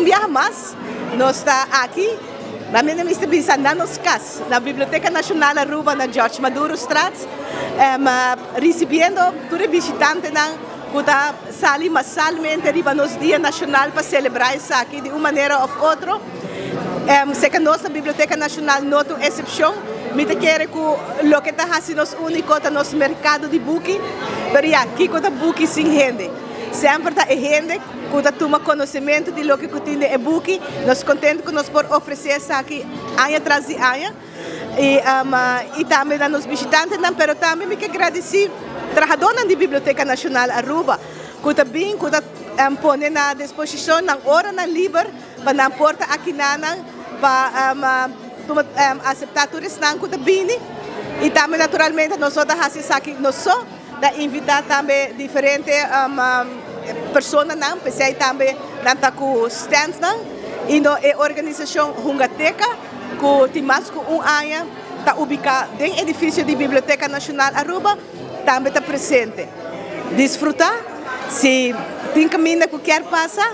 biaha mas nos ta aki, na mi ta bisa na nos cas, na Biblioteca Nacional Aruba na George Madurostraat, ricibiendo tur e bishitantenan cu ta sali masalmente riba nos Dia Nacional pa celebra esaki di un manera of otro. Seca nos na Biblioteca Nacional no ta un excepcion. Mi ta kere cu loke ta haci nos unico ta nos mercado di buki, pero ya, kico ta buki sin hende? Semper ta e hende cu ta tuma conocemento di loke cu tin den e buki. Nos contento cu nos por ofrece esaki aña tras di aña y y tambe na nos bishitantenan, pero tambe mi ke gradici trahadornan di Biblioteca Nacional Aruba cu ta bin, cu ta pone na disposicion nan oranan liber pa nan por ta akinanan pa tuma acepta tur esnan cu ta bini y tambe naturalmente nos no ta haci esaki nos so. Ta invita tambe diferente personanan, p'esei tambe nan ta ku standnan i no e organisashon Hungateca ku tin mas ku un aña ta ubiká den edifisio di Biblioteca Nacional Aruba tambe ta presente. Disfruta, si tin kaminda ku kier pasa,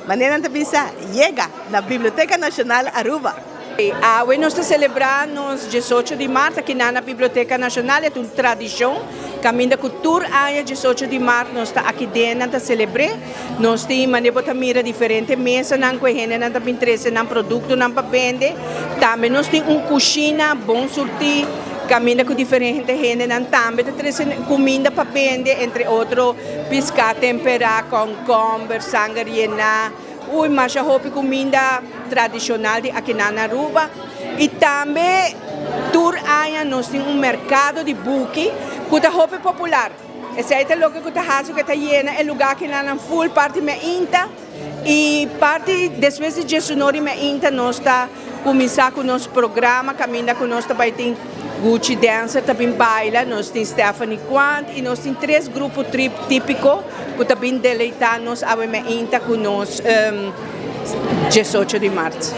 manera nan ta bisa, yega na Biblioteca Nacional Aruba. Awe nos ta selebrá nos diesocho di mart aki na na Biblioteka Nashonal. E ta un tradishon kaminda ku tur aña diesocho di mart nos ta aki den nan ta selebr'é. Nos tin manera bo ta mira diferente mesanan ku e hendenan ta bin trese nan produktonan pa bende. Tambe nos tin un kushina bon surtí kaminda ku diferente hendenan tambe ta trese kuminda pa bende, entre otro piská temperá, kònkòmber, sanger yená. Uy masha hopi cuminda tradicional di akinan na Aruba y tambe tur aña nos tin un mercado di buki cu ta hopi popular. Esey ta loke cu ta haci cu e ta yena e lugar akinan full parti meinta y parti despues di diesunor di meinta nos ta cuminsa cu nos programa caminda cu nos ta bay tin Gucci Dancer ta bin baila, nos tin Stephanie Quant y nos tin tres grupo trip tipico cu ta bin deleita nos awe meinta cu nos diesocho di maart.